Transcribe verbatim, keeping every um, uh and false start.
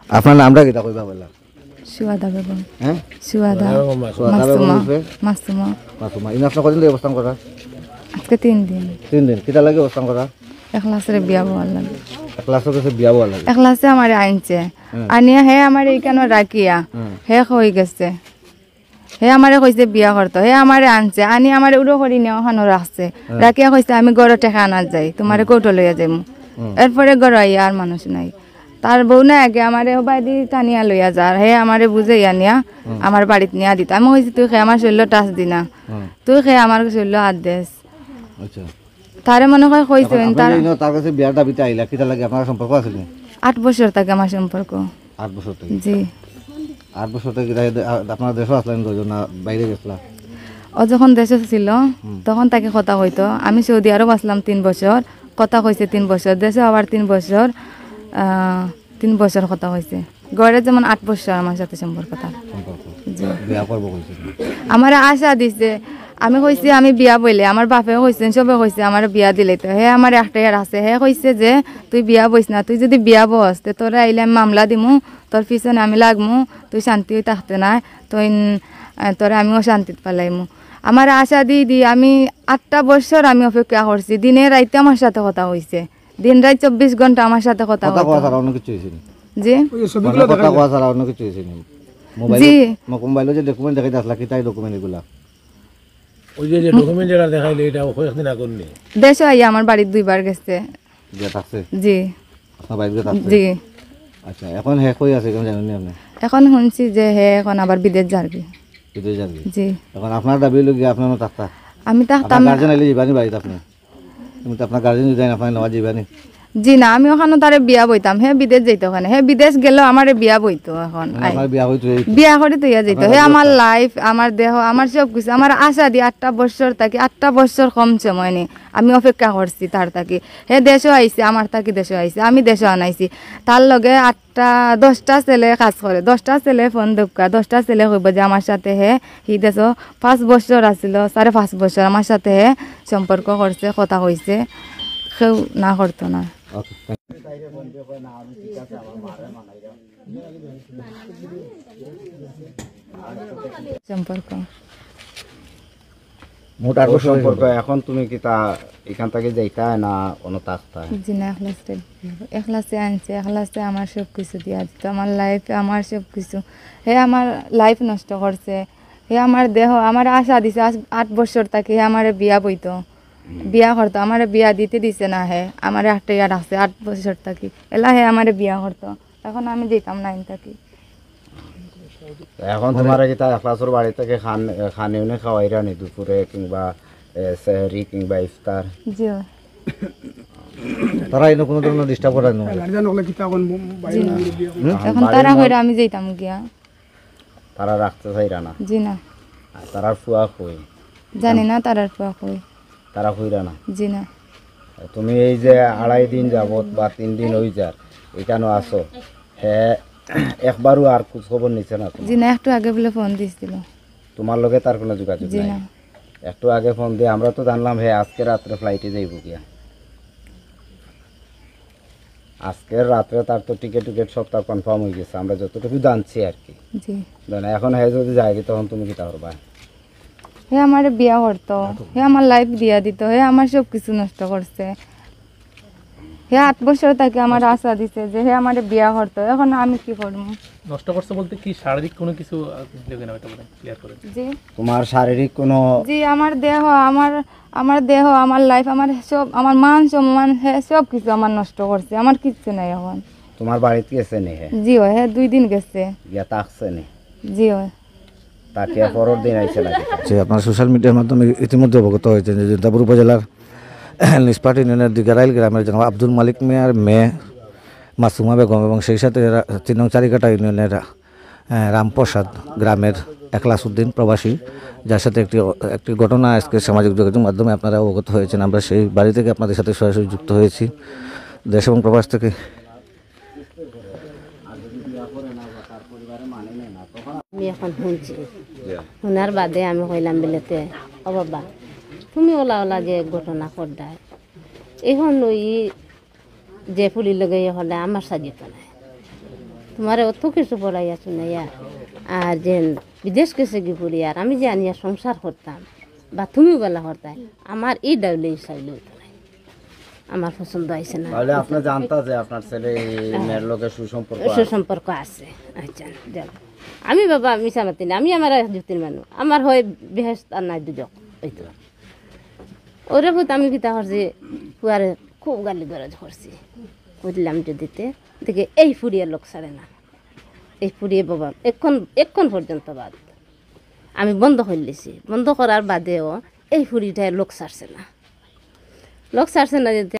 আপনার নামটা কিতা কইবা বললাম? সুয়াদা বেগম। হ্যাঁ? সুয়াদা। সুয়াদা বেগম মাসুমা। মাসুমা। মাসুমা। মাসুমা। ইনো আপনার কদিন ধরে অবস্থান করা? আজকে তিন দিন। তিন দিন। কিতা লাগে অবস্থান করা? এখলাসরে বিয়া বওয়ার লাগে। এখলাসর কাছে বিয়া বওয়ার লাগে। এখলাসে আমারে আনছে। হুম। আনিয়া হে আমারে এখানো রাখিয়া হুম। হে কই গেছে। হে আমারে কইছে বিয়া করতো। হে আমারে আনছে। আনি আমারে উড়ো করি নিয়া ওখানো রাখছে। হুম। রাখিয়া কইছে, "আমি ঘরো টেকা আনাত যাই, তোমারে হুম। কোর্টো লইয়া যাইমু।" হুম। এরপরে ঘরো আইয়া আর মানুষ নাই। তার বউ না আগে আমারে হবায়দি টানিয়া লইয়া যার। হে আমারে বুঝাইয়া নিয়া হুম। আমার বাড়িত নিয়া দিত। আমি কইছি, "তুই খে আমার শরীলো টাচ দি না। হুম। তুই খে আমার শরীলো হাত দেস।" আচ্ছা। তারে মনে হয় কইছে, এখন আপনি তার যে ইনো তার কাছে বিয়ার দাবিতে আইলা, কিতা লাগে আপনার সম্পর্ক আছে নি? আট বছর থাকে আমার সম্পর্ক। আট বছর থেকে? জি। আট বছর থেকে কিতা এ-, আ-, আপনার দেশো আসলেন দুজন না বাইরে গেছিলা? ও যখন দেশো ছিল, হুম। তখন তাকে কথা কইতো। আমি সৌদি আরব আসলাম তিন বছর, কথা কইছে তিন বছর। দেশো আবার তিন বছর, আহ, তিন বছর কথা কইছে। ঘরে যেমন আট বছর আমার সাথে সম্পর্ক তার। সম্পর্ক। জি। বিয়া করবো কইছে। আমারে আশা দিছে, আমি কইছি আমি বিয়া বইলে, আমার বাপেও কইছেন, সবে কইছে আমার বিয়া দিলাইতো। হে আমার একটা ইয়ার আছে, হে কইছে যে, "তুই বিয়া বইস না, তুই যদি বিয়া বস, তে তোরে আইলে আমি মামলা দিমু, তোর পিছনে আমি লাগমু, তুই শান্তি হয়ে থাকতে না, তুই, আহ, তোরে আমি অশান্তিত পালাইমু।" আমার আশা দি দি আমি আটটা বছর আমি অপেক্ষা করছি, দিনে রাইতে আমার সাথে কথা কইছে। দিন রাইত চব্বিশ ঘন্টা আমার সাথে কথা কথা কওয়া কইতো। ছাড়া অন্য কিছু হয়েছে নি? জি? ওই যে ছবিগুলো মানে দেখা কথা যায়। কওয়া ছাড়া অন্য কিছু হয়েছে নি? মোবাইল, জি। মো-, মোবাইলো যে ডকুমেন্ট দেখাইতে আসলা, কিতাই ডকুমেন্ট এগুলা? ওই যে, যে ডকুমেন্ট যেটা দেখাইলে, এটা কয়েকদিন আগর নি? দেশো আইয়া আমার বাড়িত দুইবার গেছে। গিয়া থাকছে? জি। আপনার বাড়িত গিয়া থাকছে? জি। আচ্ছা, এখন হে কই আছে, কেন জানেন নি আপনি? এখন শুনছি যে হে এখন আবার বিদেশ যারগি। বিদেশ যারগি? জি। এখন আপনার দাবি হইলো গিয়া আপনার থাকতা? আমি থাকতাম। আপনার গার্জেন আইলে যাইবা নি বাড়িত আপনি? তুমি তো আপনার গার্জেন যদি আইন, আপনার নেওয়া যাইবা নি? জি না, আমি ওখানো তারে বিয়া বইতাম, হে বিদেশ যাইতো ওখানে। হে বিদেশ গেলেও আমারে বিয়া বইতো এখন। মানে আই। আপনার বিয়া হইতো এই তো? বিয়া করি তো ইয়া যাইতো। আপনার হে আমার ব্যবস্থা? লাইফ, আমার দেহ, আমার সব কিছু, আমার আশা দি আটটা বছর থাকি, আটটা বছর কম সময় নেই। আমি অপেক্ষা করছি তার থাকি। হে দেশো আইছে, আমার থাকি দেশো আইছে, আমি দেশো আনাইছি। তার লগে আটটা, দশটা ছেলে কাজ করে, দশটা ছেলে ফোন দক্কা, দশটা ছেলে কইব যে আমার সাথে হে, হি দেশো পাঁচ বছর আছিল, সাড়ে পাঁচ বছর আমার সাথে হে সম্পর্ক করছে, কথা কইছে, কেউ না করতো না। ওকে, thank you। সম্পর্ক। মোট আট বছর সম্পর্ক। এখন তুমি কিতা এখান থাকি যাইতায় না অনো থাকতায়? জি না, এখলাসে, এখলাসে আনছে, এখলাসে আমার সব কিছু দিয়া দিত, আমার লাইফ, আমার সব কিছু। হে আমার লাইফ নষ্ট করছে, হে আমার দেহ, আমার আশা দিছে, আজ আট বছর থাকি হে আমারে বিয়া বইতো, হুম। বিয়া করতো, আমারে বিয়া দিতে দিছে না হে, আমারে আটকাইয়া রাখছে আট বছর থাকি। এলা হে আমারে বিয়া করতো, এখন আমি যেতাম না ইন থাকি। এখন তোমারে কিতা এখলাসর বাড়ি থাকি খান, খানি উনি খাওয়াইরা নি দুপুরে কিংবা, এ, সেহরি কিংবা ইফতার? জি অয়। তারা ইনো কোনো ধরনের ডিস্টার্ব করে না? গার্জিয়ান হকলে কিতা এখন বাইরে জি না। হুম? এখন বাড়ির তারা মা- কইরা আমি যেতাম গিয়া। তারা রাখতে চাইরা না? জি না। আর তারার ফুয়া কই? জানি না তারার ফুয়া কই। তারা কইরা না? জি না। তুমি এই যে আড়াই দিন যাবত বা তিন দিন হই যার, এখানো আছো, হে একবারও আর খোঁজ খবর নিছে না তোমার? জি না, একটু আগে বলে ফোন দিছিল। তোমার লগে তার কোনো যোগাযোগ জি নাই? না। একটু আগে ফোন দিয়ে আমরা তো জানলাম হে আজকে রাত্রে ফ্লাইটে যাইব গিয়া। আজকের রাত্রে তার তো টিকিট টিকিট সব তার কনফার্ম হয়ে গেছে, আমরা যতটুকু জানছি আর কি। জি। জানো, এখন হে যদি যায় গি, তখন তুমি কিতা করবা? হে আমারে বিয়া করতো, হে আমার লাইফ দিয়া দিত, হে আমার সব কিছু নষ্ট করছে। হে আট বছর থাকি আমার আশা দিছে যে হে আমারে বিয়া করতো, এখন আমি কি করবো? নষ্ট করছে বলতে কি শারীরিক কোনো কিছু, আহ, দেখে না হয়তো বলে ক্লিয়ার করে। জি। তোমার শারীরিক কোনো জি, আমার দেহ, আমার, আমার দেহ, আমার লাইফ, আমার সব, আমার মান সম্মান, হে সব কিছু আমার নষ্ট করছে, আমার কিচ্ছু নাই এখন। তোমার বাড়িত গেছে নি হে? জি অয়, হে দুই দিন গেছে। গিয়া থাকছে নি? জি অয়। তাকে পরের দিন আইছে নাকি? যে আপনারা সোশ্যাল মিডিয়ার মাধ্যমে ইতিমধ্যে অবগত হয়েছেন যে জৈন্তাপুর উপজেলার নিষ্পাট ইউনিয়নের দিগারাইল গ্রামের জনাব আব্দুল মালিক মিয়ার মেয়ে মাসুমা বেগম এবং সেই সাথে রা-, তিন নং চারিকাটা ইউনিয়নের, আহ, রামপ্রসাদ গ্রামের এখলাস উদ্দিন প্রবাসী, যার সাথে একটি, একটি ঘটনা আজকে সামাজিক যোগাযোগ মাধ্যমে আপনারা অবগত হয়েছেন। আমরা সেই বাড়ি থেকে আপনাদের সাথে সরাসরি যুক্ত হয়েছি দেশ এবং প্রবাস থেকে। আমি এখন শুনছি, জি। শোনার বাদে আমি কইলাম, "বেলেতে, ও বাবা, তুমি ওলা ওলা যে ঘটনা করদায়, এখন ওই যে ফুলির লগে ইয়ে করলে আমার সাজিত নাই।" তোমারে অত কিছু পড়াইয়া শুনাইয়া, আর যেন বিদেশ গেছে গি ফুড়ি, আর আমি যে আনিয়া সংসার করতাম, বা তুমিও বালা করতায়, আমার ই ডাউলে ই চাইলে অইতো নায়। আমার পছন্দ অইছে না। তাহলে আপনি জানতা যে আপনার ছেলে এই মেয়ের লগে সুসম্পর্ক আছে? সুসম্পর্ক আছে। আচ্ছা, যাক। আমি বাবা মিছা মাতি না, আমি আমার এক যুক্তির মানুষ। আমার হয় বেহেশত আর নাই দুজক, অইতো। ওরে পুত আমি কিতা করছি, পুয়ারে খুব গালি গরজ করছি। বুঝলাম যদিতে, দেখে এই ফুড়িয়ে লোক ছাড়ে না। এই ফুড়িয়ে বাবা, এক্ষণ, এক্ষণ পর্যন্ত বাদ। আমি বন্ধ করিলিছি। বন্ধ করার বাদেও এই ফুড়িটায় লোক ছাড়ছে না। লোক ছাড়ছে না যেতে